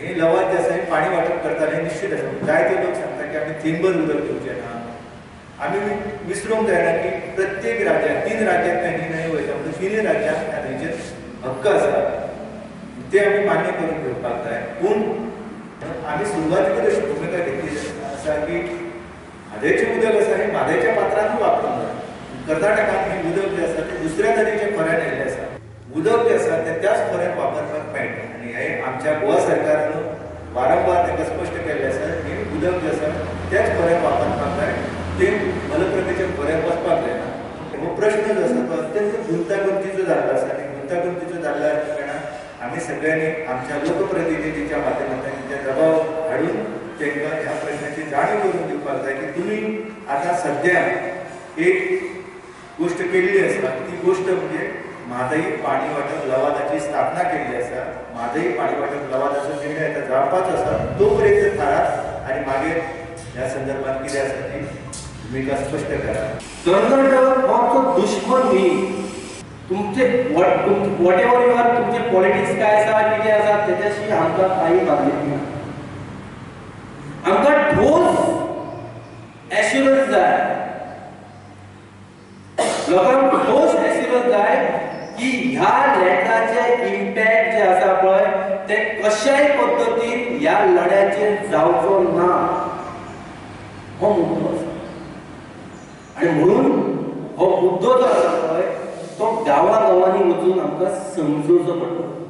हे लवाद जे आसा हे पाणी वांटप करताले निश्चित आसा. जायते लोक सांगता की आमी थेंबर उदक दिवचें ना. आमी विसरूंक जायना की प्रत्येक राज्यात 3 राज्यांतल्यान ही न्हंय वयता म्हणून 3 राज्यांत ह्या न्हंयचेर हक्क आसा, ते आमी मान्य करून घेवपाक जाय. पूण आमी सुरवातीकूच अशी भुमिका घेतली आसा की म्हादयचें उदक आसा हें म्हादयच्या पात्रांतूच वापरूंक जाय. कर्नाटकान हें उदक जें आसा तें दुसऱ्या नदीच्या खोऱ्यान येयल्लें आसा. उदक जें आसा तें त्याच खोऱ्यान वापरपाक मेळटा आनी हें आमच्या गोवा सरकारान वारंवार तांकां स्पश्ट केल्लें आसा, हें उदक जें आसा त्याच खोऱ्यान वापरपाक जाय, तें मलप्रभेच्या खोऱ्यान वचपाक जायना. हो प्रश्न जो आसा तो अत्यंत गुंतागुंतीचो जाल्लो आसा आनी गुंतागुंतीचो जाल्ल्या कारणान आमी सगळ्यांनी आमच्या लोकप्रतिनिधीच्या माध्यमांतल्यान त्या दबाव हाडून तांकां ह्या प्रश्नाची जाणीव करून दिवपाक जाय की तुमी आतां सद्या एक गोश्ट केल्ली आसा, ती गोश्ट म्हणजे म्हादई पाणी वांटप लवादाची स्थापना केल्ली आसा. म्हादई पाणी वांटप लवादाचो निर्णय आतां जावपाचो आसा, तो पर्यंत थारात आनी मागीर ह्या संदर्भात कितें आसा ती भुमिका स्पश्ट करा. कर्नाटक हो आमचो दुश्मन न्ही. तुमचे what ever you are, तुमचे पॉलिटिक्स काय आसा कितें आसा तेच्याशी आमकां कांय बांदिल्लें ना. आमकां ठोस एश्युरन्स जाय, लोकांक ठोस एश्युरन्स जाय की ह्या लेटराचे इम्पॅक्ट जे आसा पळय ते कशाय पद्दतीन ह्या लढ्याचेर जावचो ना, हो मुद्दो आसा. आनी म्हणून हो मुद्दो जो आसा पळय तो गांवा गांवांनी वचून आमकां समजोवचो पडटलो.